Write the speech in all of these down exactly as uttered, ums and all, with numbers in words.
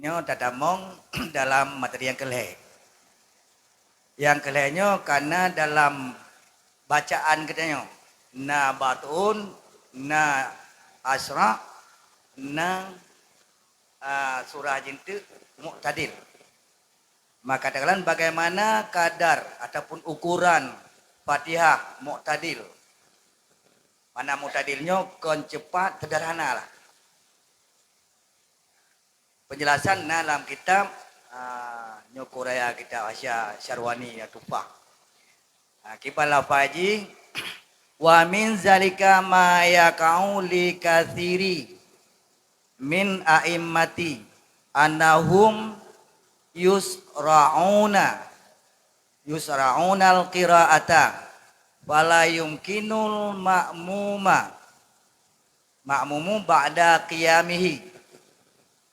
Nyoe tatamong dalam materi nyang keu lhèe. Nyang keu lhèe nyoe ka na dalam bacaan geutanyoe, na bat'un, na asra', na, a, surah jinteuk mu'tadil. Maka takalon bagaimana kadar ataupun ukuran Fatihah mu'tadil. Mana mu'tadil nyoe kon cepat, sederhana lah. Penjelasan na lam kitab, a, nyoe kuraya kitab Asya Syarwani ya Tuhfah. A, kiban lafai jih, "Wa min zalika ma yaqa'u li katsiri min a'immati annahum yusra'una, yusra'unal qira'ata, fala yumkinul ma'muma, ma'mumu ba'da qiyamihi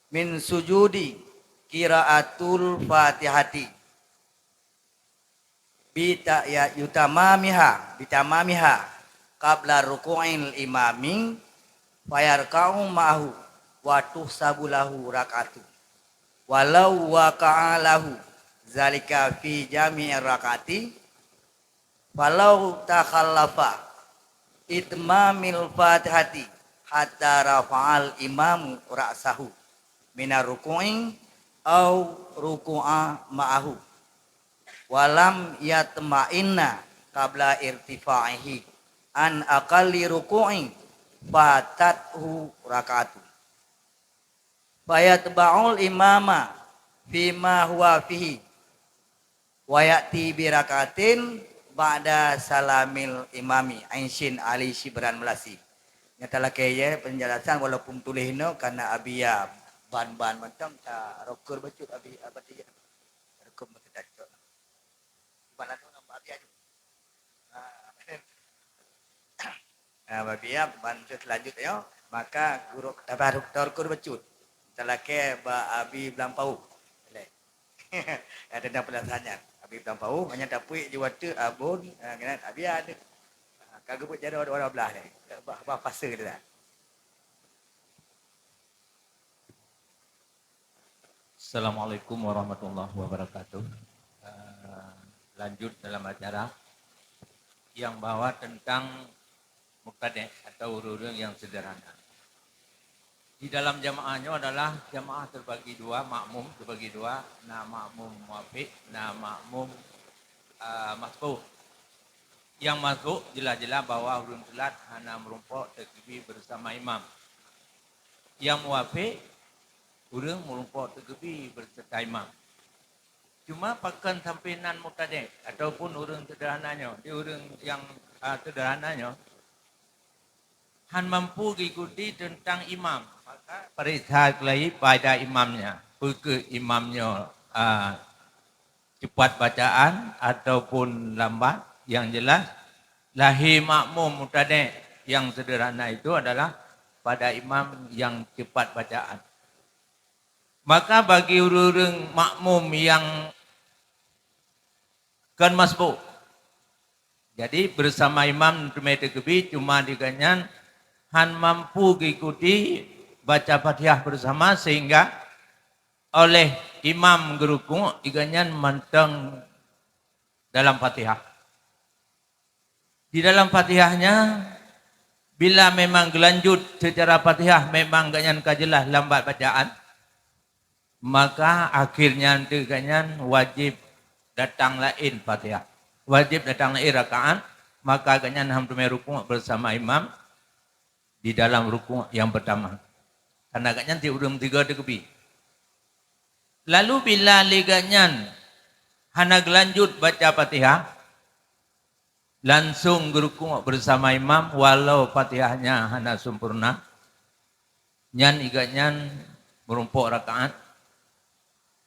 min sujudi qira'atul Fatihati." Bita-, ya, yutamamiha, bitamamiha qabla ruku'il imami, fayarka'u ma'ahu, wa tuhsabu lahu rak'atu. Walau waqa'a lahu zalika fi jami'ir rak'ati, falau takhallafa itmamil Fatihati hatta rafa'al imamu ra'sahu minar ruku'i au ruku'a ma'ahu, walam yatma'inna qabla irtifa'ihi an aqalli ruku'in, fatathu rak'atun. Fayatba'ul imama fima huwa fihi, wa ya'ti bi rak'atin ba'da salamil imami, Ain Shin Ali Shibran Melasi. Nyata lakèe ya penjelasan, walaupun tuléh inoe karena Abi ya ban-ban mantong, ta rokor bacut Abi abadi ya. Rokor mantong ta cok. Ibarat tu nampak Abi aju. Ah. Ah, Abi ya, ban selanjutnya, maka guru tabar doktor kur bacut. Talakèe ba Abi Belampau. Boleh. Ada dah penjelasannya. Abi Belampau hanya tapuik je wateuk abon, ah, kena Abi ada. Ah, ka geubeuet jaroe dua belas ni. Bah, bah fase dia dah. Assalamualaikum warahmatullahi wabarakatuh. Eh, lanjut dalam acara yang bahwa tentang mubtadi' atau ureueng-ureueng yang sederhana. Di dalam jamaah nyoe adalah jamaah terbagi dua, makmum terbagi dua, na makmum muwafiq, na makmum, eh, masbuq. Yang masbuq jelas-jelas bahwa ureueng teulat hana meurumpok takbir bersama imam. Yang muwafiq, ureueng meurumpok takbir beuseuta imam. Cuma pakon sampoe nan mubtadi' ataupun ureueng sederhana nyoe, di ureueng nyang, a, sederhana nyoe, han mampu geuyue ikuti teuntang imam, maka pareksa keulai pada imam nyan. Peu kheueh imam nyoe, a, cepat bacaan ataupun lambat, yang jelas, lahé makmum mubtadi' yang sederhana itu adalah pada imam yang cepat bacaan. Maka bagi ureueng-ureueng makmum yang kon masbuq, jadi bersama imam teumé takbir, cuma di gobnyan han mampu geuyue ikuti baca Fatihah bersama sehingga oleh imam geurukuk, di gobnyan mantong dalam Fatihah. Di dalam Fatihah nyan, bila memang geulanjut secara Fatihah memang gobnyan ka jeulaih lambat bacaan, maka akhé nyan teuk gobnyan wajéb datang laén Fatihah. Wajéb datang laén rakaat, maka gobnyan han teumé rukuk bersama imam di dalam rukuk yang pertama. Karena gobnyan tiep ureueng tiga takbir. Lalu bila lé gobnyan hana geulanjut baca Fatihah, langsung geurukuk bersama imam walau Fatihahnya hana sempurna, nyan gobnyan meurumpok rakaat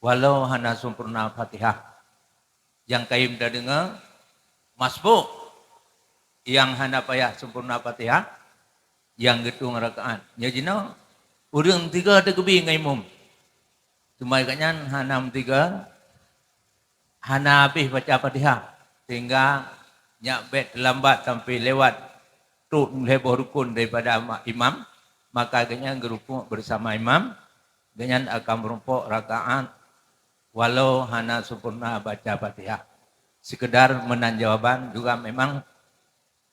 walau hana sempurna Fatihah. Nyang kayém tadeungoe, masbuq nyang hana payah sempurna Fatihah, nyang geutueng rakaat. Nyoe jinoe ureueng tiga takbir ngon imum. Cuma gobnyan hana meusigoe, hana habéh baca Fatihah, sehingga nyak bèk teulambat sampai lewat trok lhèe boh rukun daripada ma-, imam, maka gobnyan geurukuk bersama imam, Gobnyan akan meurumpok rakaat walau hana sempurna baca Fatihah. Sekedar meunan jawaban juga memang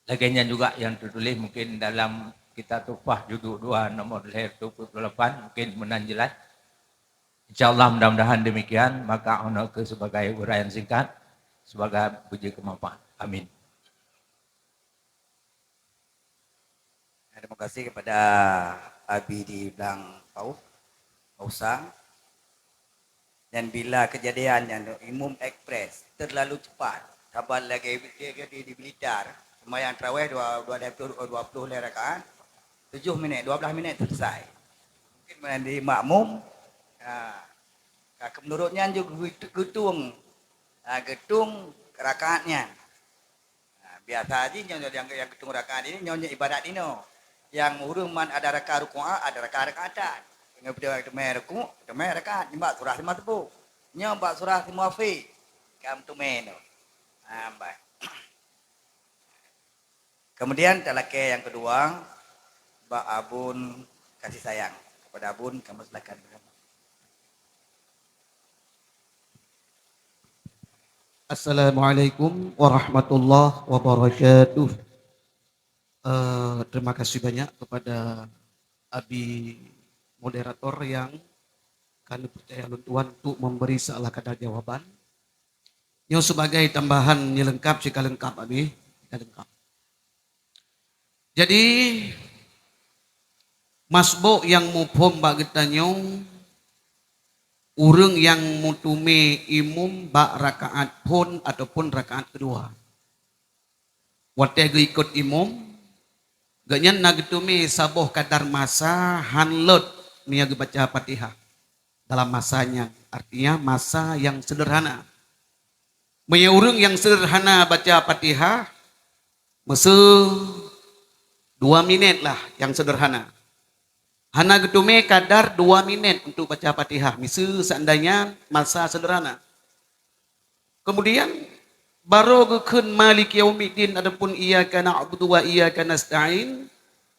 lagée nyan juga nyang teutuléh mungkin dalam kitab Tuhfah juduk dua nomor lhée reutôh peuet ploh lapan, mungkin meunan jeulaih. Insya Allah mudah-mudahan demikian, maka hana keu sebagai uraian singkat, semoga beujeuet keu manfaat. Amin. Terima kasih kepada Abi di Blang Paus, Pak Usang. Dan bila kejadian nyan imum ekspres terlalu cepat, saban lagée di, di, di Blitar, sembahyang tarawih dua, dua, dua puluh lhée rakaat, tujoh minit, dua belas minit selesai. Mungkin menjadi makmum, ha, ka menurut nyan juga geutung, ha, geutung rakaat nyan. Ha, biasa jih nyoe nyang, nyang geutung rakaat ini nyoe, nyoe ibarat inoe. Nyang ureuëng man ada raka rukua, ada raka rakaatan. Nyoe beudôh teumé rukuk, teumé rakaat, nyoe bak surah lima teupeu. Nyoe bak surah lima fi. Kam teumé nyoe. Ha, baik. Kemudian talakée yang kedua, bak Abun kasih sayang. Kepada Abun, kamu silakan. Assalamualaikum warahmatullahi wabarakatuh. Eh, terima kasih banyak kepada Abi moderator yang kami percaya lôn tuan untuk memberi salah kata jawaban. Nyoe sebagai tambahan nyelengkap, sika lengkap Abi, sika lengkap. Jadi, masbuk nyang muphom bak geutanyoe, ureuëng nyang meuteumé imum bak rakaat phon ataupun rakaat keudua. Watée geuikot imum, gobnyan na geuteumé saboh kadar masa han lôt meunyoe geubaca Fatihah dalam masa nyan, artinya masa nyang seudeurhana. Meunyoe ureuëng nyang seudeurhana baca Fatihah, meuseu dua minét lah nyang seudeurhana. Hana geuteumé kadar dua minét untuk baca Fatihah, meuseu seandainya masa seudeurhana. Kemudian, barô geukheun Maliki Yaumiddin ataupun Iyyaka na'budu wa iyyaka nasta'in,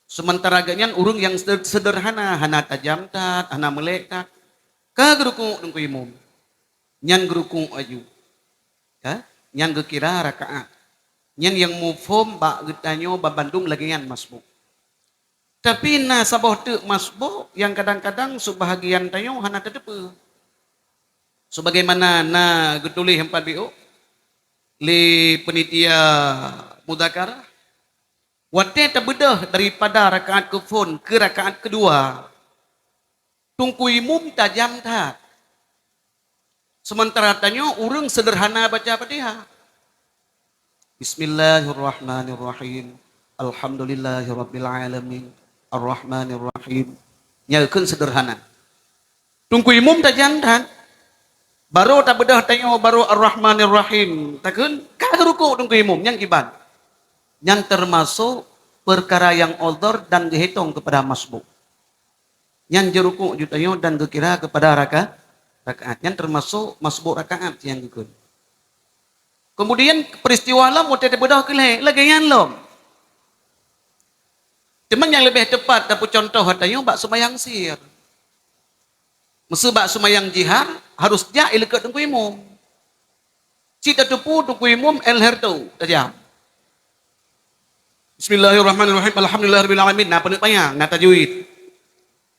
seumantara gobnyan ureuëng nyang seder-, seudeurhana, hana tajam that, hana meulék that. Ka geurukuk teungku imum, nyan geurukuk aju. Ka? Nyan geukira rakaat. Nyan nyang muphom bak geutanyoe banmandum lagée nyan masbuk. Tapi na saboh teuk masbuk nyang kadang-kadang seubahagian tanyoe hana tateupeue. Sebagaimana na geutuléh empat biôk lé panitia muzakarah, watée tabeudôh daripada rakaat keuphon keu rakaat keudua, teungku imum tajam that. Seumantara tanyoe ureuëng seudeurhana baca Fatihah. Bismillahirrahmanirrahim. Alhamdulillahirabbil alamin. Arrahmanirrahim. Nyan kheun seudeurhana. Teungku imum tajam that. Barô tabeudôh tanyoe barô Arrahmanirrahim. Takheun ka geurukuk teungku imum, nyan kiban. Nyan teumasok peukara nyang odhor dan geuhitong keupada masbuk. Nyan geurukuk ju tanyoe dan geukira keupada raka-, rakaat. Nyan teumasok masbuk rakaat nyang geukheun. Kemudian peristiwa lom watée tabeudôh keu lhée, lagée nyan lom. Teuma nyang leubeh teupat tapeucuntoh ata nyoe bak seumayang sir. Meuseu bak seumayang jihar harus jak ileukot teungku imum. Cit tateupeue teungku imum L H R tu tajam. Bismillahirrahmanirrahim. Alhamdulillahirabbil alamin. Na peuneuk panyang, na tajwid.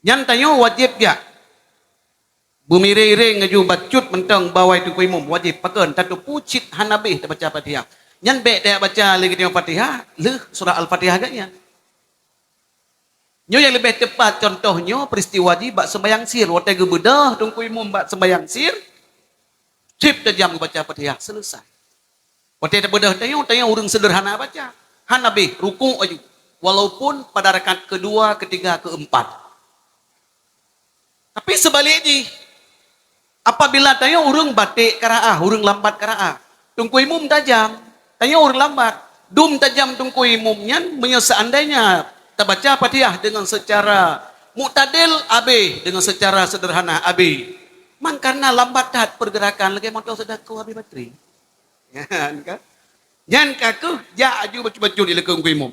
Nyan tanyoe wajéb jak. Beumireng-ireng laju bacut mantong bak awai teungku imum, wajéb. Pakon? Tateupeue cit hana beh tabaca Fatihah. Nyan bék tajak baca lé geutanyoe Fatihah, lheueh surah Al-Fatihah gét nyan. Nyoe nyang leubeh teupat contoh nyoe peristiwa jih bak seumayang sir. Watée geubeudôh teungku imum bak seumayang sir, cit tajam geubaca Fatihah, seuleusai. Watée tabeudôh tanyoe, tanyoe ureuëng seudeurhana baca. Hana beh, rukuk aju. Walaupun pada rakaat keudua, keutiga, keuempat. Tapi seubalek jih, apabila tanyoe ureuëng baték qiraah, ureuëng lambat qiraah, teungku imum tajam, tanyoe ureuëng lambat, dum tajam teungku imum nyan meunyoe seandainya tabaca Fatihah deungon seucara muktadil abéh, deungon seucara seudeurhana abéh, mangkana lambat that peurgeurakan lagée moto seudako abéh batri. Nyan ka? Nyan ka kheueh jak aju bacut-bacut ileukot teungku imum.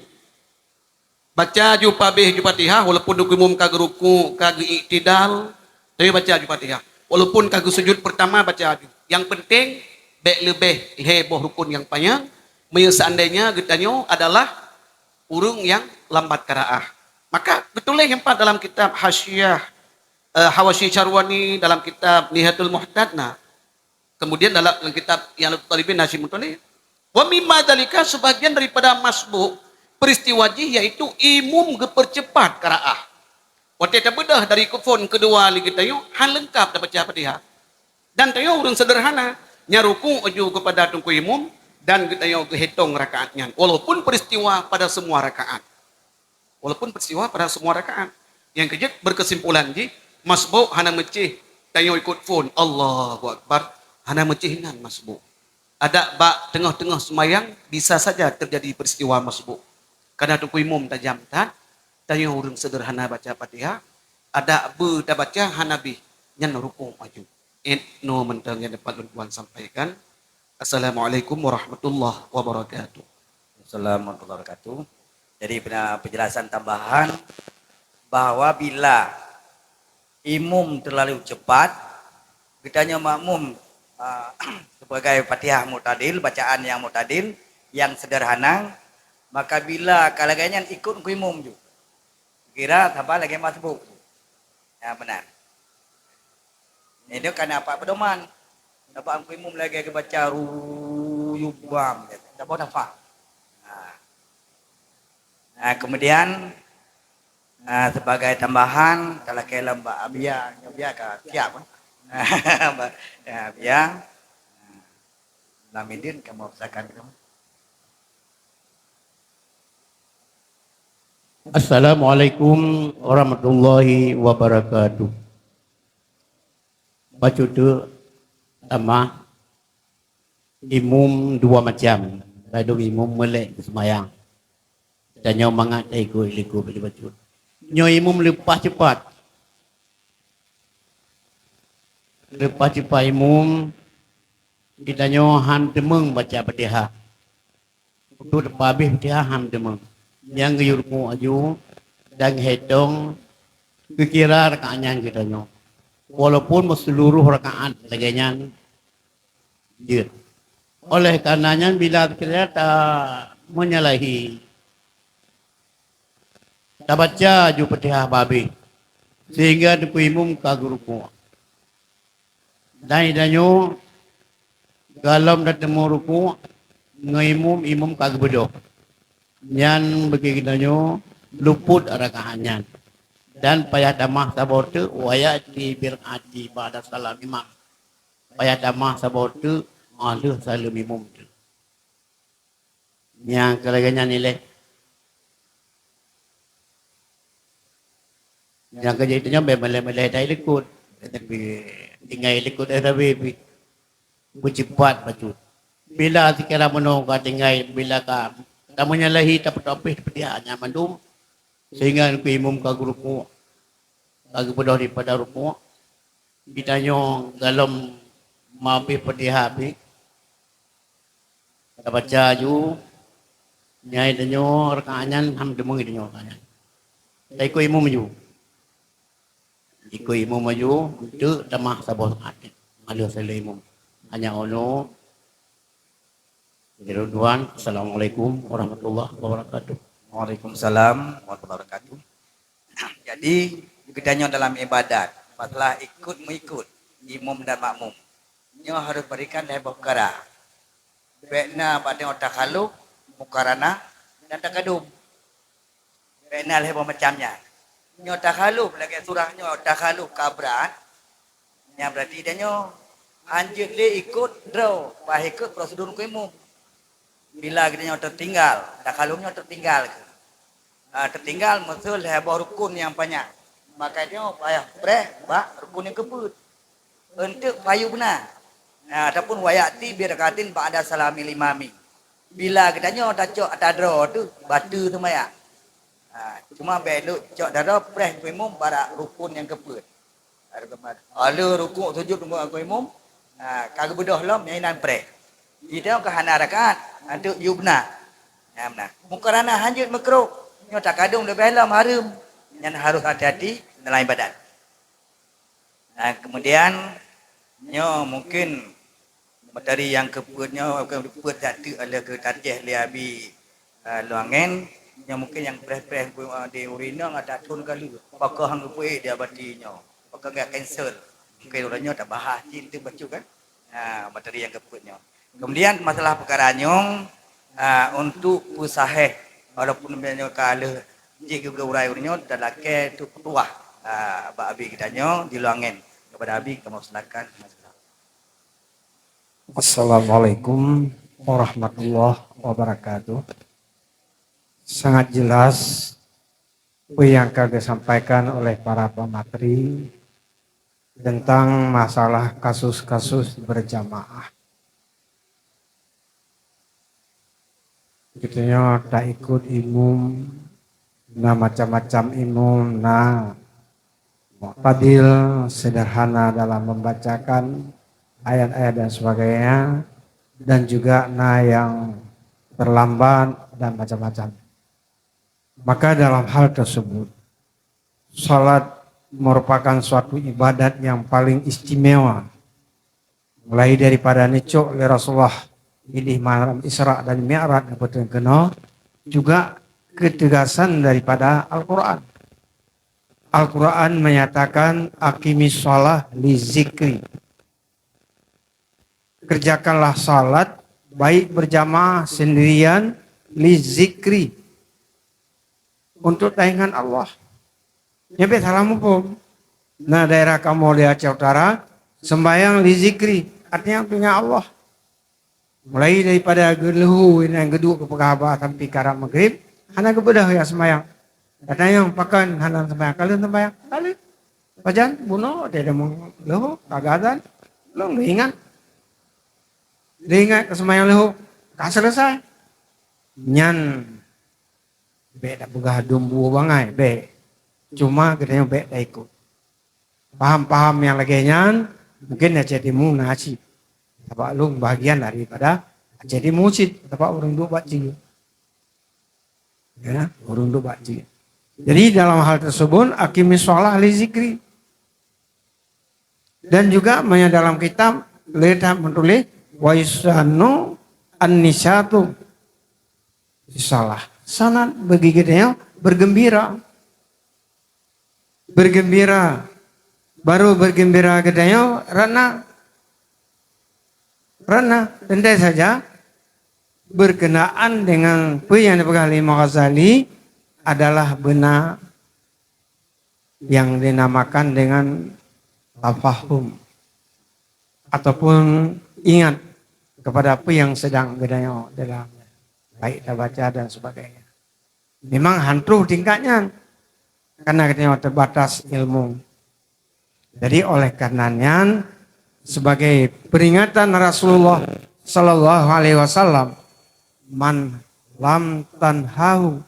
Baca ju pabéh ju Fatihah, walaupun teungku imum ka geurukuk, ka geuiktidal, Tapi baca aju Fatihah. Walaupun ka geusujud pertama, baca aju. Yang penting, bèk leubeh lhèe boh rukun nyang panyang, meunyoe seandainya geutanyoe adalah ureueng nyang lambat qiraah. Maka geutuléh nyang pat dalam kitab Hasyiah, eh, Hawasyi Syarwani, dalam kitab Nihayatul Muhtad na. Kemudian dalam, dalam kitab I'anatul Talibin na Syekh Muttalib. Wa mimma dzalika, sebahagian daripada masbuk, peristiwa jih yaitu imum geupercepat qiraah. Watèe tabeudôh dari ikôt phôn keudua lé geutanyoe, han leungkap tabaca Fatihah. Dan tanyoe ureueng seudeurhana, nyan ruku' aju keupada teungku imum dan geutanyoe geuhitông rakaat nyan, walaupun peristiwa pada semua rakaat. Walaupun peristiwa pada semua rakaat. Nyang keujeuet, berkesimpulan jih, masbuk hana meucéh tanyoe ikôt phôn, Allahu Akbar, hana meucéh nyan masbuk. Adak bak teungoh-teungoh seumayang bisa saja teujadi peristiwa masbuk. Karena teungku imum tajam that, tanyoe ureueng seudeurhana baca Fatihah, adak beu tabaca hana bih, nyan ruku' aju. Inoe mantong nyang dapat lôn tuan sampaikan. Assalamualaikum warahmatullahi wabarakatuh. Assalamualaikum warahmatullahi wabarakatuh. Jadi, pena-, penjelasan tambahan bahwa bila imum terlalu cepat, geutanyoe makmum, ah, sebagai Fatihah mu'tadil, bacaan yang mu'tadil, yang sederhana, maka bila ka lagèe nyan ikôt keu imum ju. Kira saban lagèe masbuk. Ya, benar. Nyoe ka na pat peudoman. Sabab teungku imum lagèe geubaca ruyubam, saboh nafah. Ha. Ha, kemudian, ha, sebagai tambahan, talakèe lom bak Abia, nyoe Abia ka siap, kan? Ya, Abia. Lam idin kamoe pesakan kamoe. Assalamualaikum warahmatullahi wabarakatuh. Bacut teuk tamah, imum dua macam. Ladôm imum meulek seumayang. Tanyoe mangat taikôt likôt bacut-bacut. Nyoe imum leupah cepat. Leupah cepat imum, geutanyoe han teumeung baca Fatihah. Untuk teupabéh Fatihah han teumeung. Nyang geuyue ruku' aju dan geuhitông geukira rakaat nyan geutanyoe. Walaupun meuseuluroh rakaat lagèe nyan jeuet. Oleh karena nyan, bila kira ta menyalahi, tabaca aju Fatihah babéh, sehingga teungku imum ka geuruku'. Dan geutanyoe golom tateumé ruku' ngon imum, imum ka geubeudôh. Nyan bagi geutanyoe luput rakaat nyan. Dan payah tamah saboh teuk, wa ya'ti bi rak'atin ba'da salamil imam. Payah tamah saboh teuk, 'oh lheueh saleuem imum teuk. Nyang keu lagèe nyan ilèe. Nyang keu jeuet nyoe bèk meulèe-meulèe that likôt. Tapi tinggai likôt, eh, tapi pi-, peucepat bacut. Bila sikira meunoe ka tinggai, bila ka, ka menyalahi, tapeutoh pih, tapeudiah nyan mandum. Sehingga teungku imum ka geuruku', ka geubeudôh daripada ruku'. Geutanyoe golom mabéh Fatihah pih, tabaca aju, nyan tanyoe rakaat nyan han teumeung tanyoe rakaat nyan. Taikôt imum aju. Ikôt imum aju, eunteuk tamah saboh rakaat. Ngon lheueh saleuem imum. Hanya ono. Jadi, tuan, Assalamualaikum warahmatullahi wabarakatuh. Waalaikumsalam warahmatullahi wabarakatuh. Jadi, geutanyoe dalam ibadat, masalah ikut mengikut imum dan makmum, nyoe harus berikan lhèe boh peukara. Bèk na bak tanyoe takhaluf, mukaranah, dan takadum. Bèk na lhèe boh macam nyan. Nyoe takhaluf lagèe surah nyoe takhaluf ka brat, nyan berarti tanyoe hanjeuet lé ikot droe, bah ikot prosedur teungku imum. Bila geutanyoe teutinggal, takhaluf nyoe teutinggal keuh. Ah, teutinggal meuseu lhèe boh rukun nyang panyang. Maka nyoe payah preh bak rukun nyang keupeuet. Eunteuk payu beuna. Ha, ataupun wa ya'ti bi rak'atin ba'da salamil imami. Bila geutanyoe tacok ata droe teuh, bateue seumayang. Ha, cuma bèk lôn cok ata droe preh teungku imum bak rukun nyang keupeuet. Ha, lheueh rukuk sujud teungku imum, ha, ka geubeudôh lom nyang inan preh. Jiteuka hana rakaat, eunteuk yubna. Ha, meunan. Mukaranah hanjeuet meukruh, nyoe takadum leubeh lom hareuem. Nyan harôh hati-hati dalam ibadat. Ah, kemudian nyoe mungkin materi nyang keupeuet nyoe, keupeuet that teuk lé geutarjih lé Abi, ah, Luangen. Nyoe mungkin nyang preh-preh di ureueng inong ada thon ka lheueh. Pakon han geupeuék di Abati nyoe. Pakon ka cancel. Mungkin uroe nyoe tabahas cit teuh bacut kan. Ah, materi nyang keupeuet nyoe. Kemudian masalah peukara nyoe, ah, untuk peusahéh, walaupun nyoe ka lheueh jih geugurai ureueng nyoe, talakée teupeutuah, ah, bak Abi geutanyoe di Luangen. Kepada Abi, kamoe silakan. Assalamualaikum warahmatullahi wabarakatuh. Sangat jelas apa yang ka disampaikan oleh para pemateri tentang masalah kasus-kasus berjamaah. Geutanyoe taikot imum, na macam-macam imum, na mu'tadil, sederhana dalam membacakan ayat-ayat dan sebagainya, dan juga na yang terlambat dan macam-macam. Maka dalam hal tersebut, salat merupakan suatu ibadat yang paling istimewa. Mulai daripada neucok lé Rasulullah idéh malam Isra dan Mi'raj nyang peuteun keunoe, juga keutegasan daripada Al-Quran. Al-Quran menyatakan, "Aqimis shalah li zikri." Kerjakanlah salat, baik berjamaah, sendirian, li zikri, untuk taingat Allah. Nyan bék salah muphom. Na daerah kamoe di Aceh Utara, sembahyang li zikri, artinya untuk ingat Allah. Mulai daripada geuleuhu nyang geuduek geupeugah haba sampai karab maghrib, hana geubeudôh jak sembahyang. Gata nyang pakon hana sembahyang, ka lheueh sembahyang, ka lheueh. Pajan bunoe teuh meuleuhu ka geuazan, lôn geuingat. Geuingat keu sembahyang leuhu, ka selesai. Nyan bék tapeugah dum bue bangai, bék. Cuma geutanyoe bék taikot. Paham-paham nyang lagée nyan mungkin di Aceh Timu na cit. Sabab lôn bahagian daripada Aceh Timu cit, sabab ureuëng duek bak jih. Ya, ureuëng duek bak jih. Jadi dalam hal tersebut, "Aqimis shalah li zikri." Dan juga maya dalam kitab lé that meutuléh, "Wa yusannu an-nisyatu." Salah. Sanad bagi geutanyoe bergembira. Bergembira. Baru bergembira geutanyoe rot na. Rot na. Tentu saja berkenaan dengan apa yang dipeugah lé Imam Ghazali adalah beuna yang dinamakan dengan tafahum ataupun ingat kepada apa yang sedang geutanyoe dalam, baik tabaca dan sebagainya. Memang han troh tingkat nyan, karena geutanyoe terbatas ilmu. Jadi oleh karena nyan, sebagai peringatan Rasulullah sallallahu alaihi wasallam, "Man lam tanhahu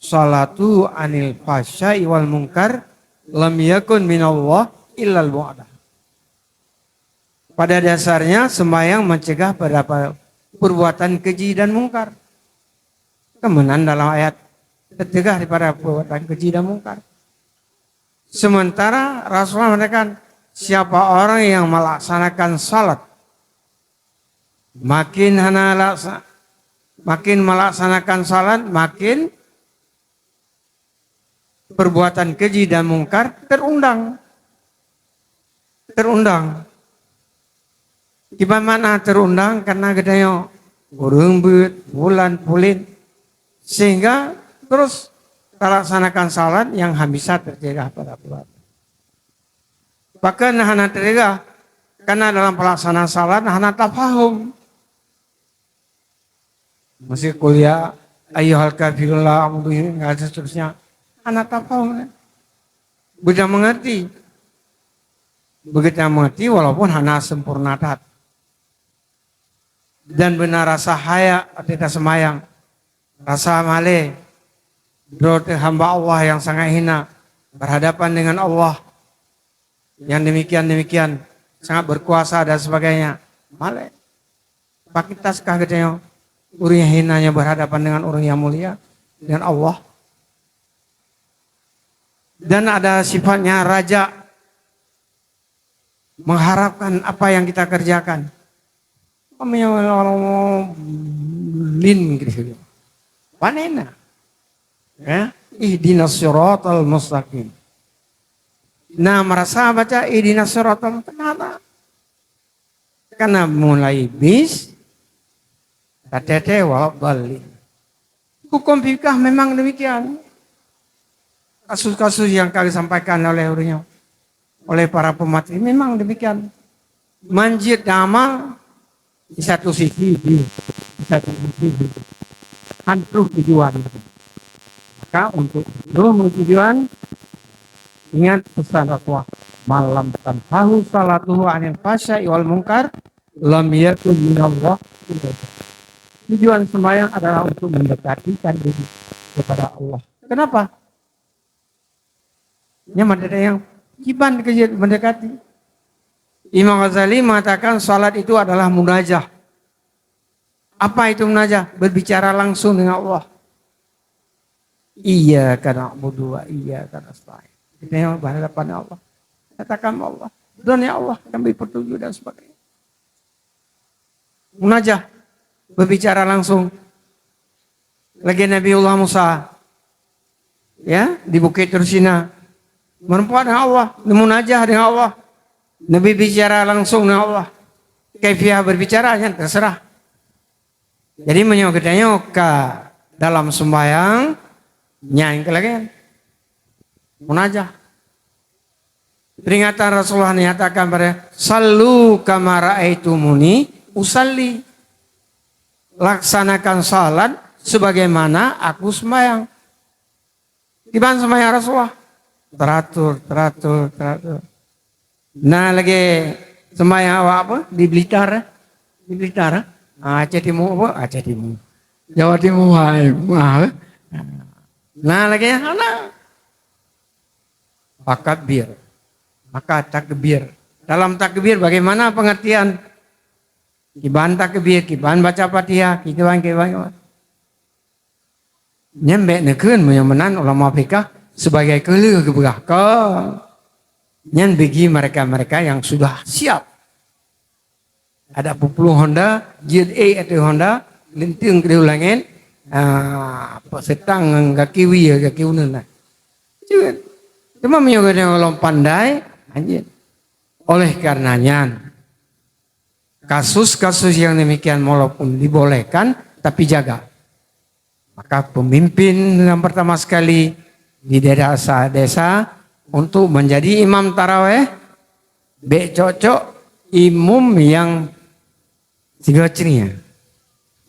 salatu anil fahsya'i wal munkar, lam yakun minallah illal bu'dah." Pada dasarnya sembahyang mencegah pada perbuatan keji dan mungkar. Kemudian dalam ayat tercegah daripada perbuatan keji dan mungkar. Sementara Rasulullah mengatakan, siapa orang yang melaksanakan salat, makin hana laksa-, makin melaksanakan salat, makin perbuatan keji dan mungkar terundang. Terundang. Kiban makna terundang, karena geutanyoe ureuëng beuet, bulan, pulen, sehingga terus talaksanakan salat yang han bisa tercegah pada bulan. Bahkan hana tercegah, karena dalam pelaksanaan salat hana tafahum. Masih kuliah, "Ayyuhal kafirun la a'budu," dan seterusnya. Hana tafahum, kan? Beuna mengerti. Begitu mengerti, walaupun hana sempurna that. Dan beuna rasa haya ateueh taseumbahyang. Rasa malée. Droe teuh hamba Allah yang sangat hina berhadapan dengan Allah yang demikian-demikian, sangat berkuasa dan sebagainya. Malée. Pakitaskah geutanyoe ureuëng nyang hina nyoe berhadapan dengan ureuëng nyang mulia, dengan Allah? Dan ada sifatnya raja. mengharapkan apa yang kita kerjakan. Lin gitu. Panena. Ya, ihdinas siratal mustaqim. Nah, merasa baca ihdinas siratal, kenapa? Karena mulai bis, tatete wa dhalin. Hukum fikah memang demikian. Kasus-kasus yang kami sampaikan oleh ureuëng nyoe, oleh para pemateri memang demikian. Manjit dan amal di satu sisi, di, di satu sisi di. Kan troh tujuan. Maka untuk troh tujuan, ingat pesan Rasulullah, "Man lam tanhahu salatuhu anil fahsya'i wal munkar, lam yakun minallah." Tujuan sembahyang adalah untuk mendekatkan diri kepada Allah. Kenapa? Nyan meunan nyang kiban keu jeuet mendekati. Imam Ghazali mengatakan salat itu adalah munajah. Apa itu munajah? Berbicara langsung dengan Allah. Iyyaka na'budu wa iyyaka nasta'in. Kita yang berhadapan dengan Allah. Katakan Allah, "Don ya Allah, kami petunjuk," dan sebagainya. Munajah, berbicara langsung. Lagi Nabiullah Musa, ya, di Bukit Tursina. Meureumpok dengan Allah, neumunajah dengan Allah. Nabi bicara langsung dengan Allah. Kaifiah berbicara, nyan terserah. Jadi, meunyoe geutanyoe ka dalam sembahyang, nyan keu lagée munajah. Peringatan Rasulullah nyatakan pada, "Sallu kama ra'aitumuni usalli." Laksanakan salat sebagaimana aku sembahyang. Kiban sembahyang Rasulullah? Teratur, teratur, teratur. Nah, lagi sembahyang awak apa? Di Blitar, eh? Di Blitar, eh? Ah, Aceh Timur apa? Aceh Timur. Jawa Timur, hai, mah, eh? Nah, lagi hana. Fakabir. Maka takbir. Dalam takbir bagaimana pengertian? Kiban takbir, kiban baca Fatihah, kiban, kiban, kiban. Nyan bék neukheun meunyoe meunan ulama fikah sebagai keuleuh geupeugah ka. Nyan bagi mereka-mereka yang sudah siap. Ada peupuloh honda, jeuet ék ateueh honda, linteueng keudéh u langét, ah, apa, seutang ngon gaki wie, gaki uneuen nah. Jeuet. Cuma meunyoe geutanyoe lom pandai, hanjeuet. Oleh karena nyan, kasus-kasus yang demikian walaupun dibolehkan, tapi jaga. Maka pemimpin yang pertama sekali di desa-desa untuk menjadi imam taraweh, bék cok-cok imum nyang sigoe crie,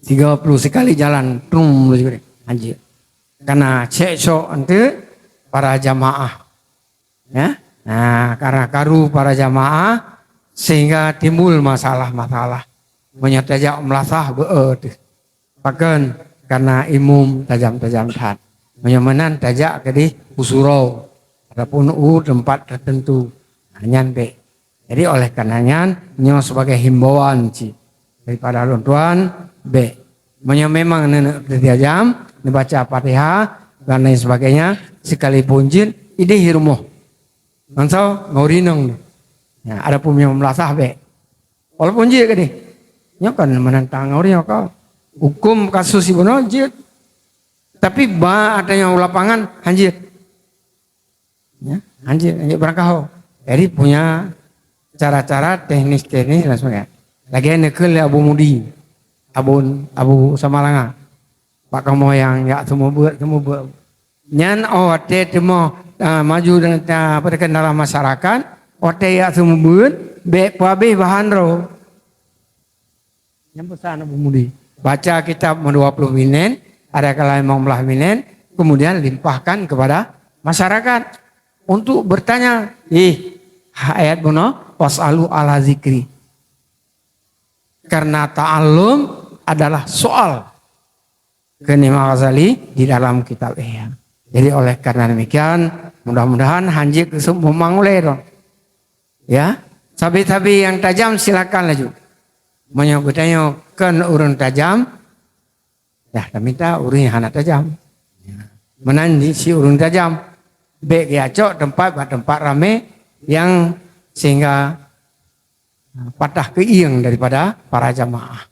sigoe ploh sikali jalan, trum, hanjeuet. Karena cekcok enteuk para jamaah. Ya? Nah, karena karu para jamaah sehingga timbul masalah-masalah. Meunyoe tajak meulasah, beu teuh. Pakon? Karena imum tajam-tajam that. Meunyoe meunan tajak keudéh u surau ataupun u teumpat tertentu. Nah, nyan bék. Jadi, oleh karena nyan, nyoe sebagai himbauan cit daripada lôn tuan, bék. Meunyoe memang neuneuk tajam, neubaca Fatihah dan lain sebagainya, sekalipun jeuet idéh rumoh. Ngon soe? Ngon ureueng inong. Ya, adapun meunyoe meulasah, bék. Walaupun jeuet keudéh. Nyoe kan menantang ureueng nyoe ka. Hukum kasus ibunoe jeuet. Tapi ba ata nyang u lapangan hanjeuet. Ya, hanjeuet, hanjeuet barangkaho. Jadi punya cara-cara teknis-teknis dan sebagainya. Lagée neukheun lé Abu Mudi, Abu, Abu Samalanga. Bak kamoe nyang jak seumeubeuet, seumeubeuet. Nyan oh watée teumoh, ah, maju dan, ah, apa, dalam masyarakat, watée jak seumeubeuet, bék peuhabéh bahan droe. Nyan peusan Abu Mudi. Baca kitab dua puluh minit, ada kala lima belas minit, kemudian limpahkan kepada masyarakat untuk bertanya. Ih, ayat bunoe, "Was'alu ahla zikri." Karena ta'allum adalah soal. Kheun Imam Ghazali di dalam kitab Ihya. Jadi, oleh karena demikian, mudah-mudahan hanjeuet keu seumeubeuet ulée droe. Ya, sabe-sabe nyang tajam silakan laju. Meunyoe geutanyoe kon ureueng tajam, dah taminta ureueng nyang hana tajam. Ya. Meunan si ureueng tajam, bék geucok teumpat bak teumpat ramé nyang sehingga patah keuieng daripada para jamaah.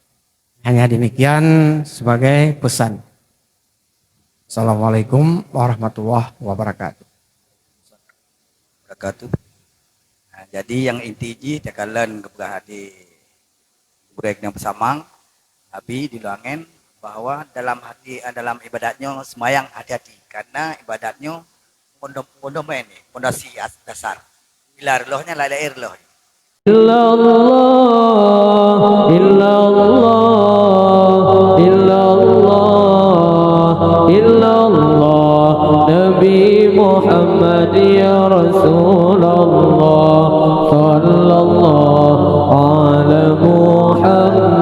Hanya demikian sebagai pesan. Assalamualaikum warahmatullahi wabarakatuh. Wabarakatuh. Nah, jadi nyang inti jih takalon geupeugah di gurée nyang peusamang, Abi di luwa angén, bahwa dalam hati, dalam ibadat nyoe seumayang hati-hati, karena ibadat nyoe pondom-, pondomen, pondasi as-, dasar. Bila reuloh nyan laén-laén reuloh. Illallah, illallah, illallah, illallah, Nabi Muhammad ya Rasulullah, sallallahu ala Muhammad.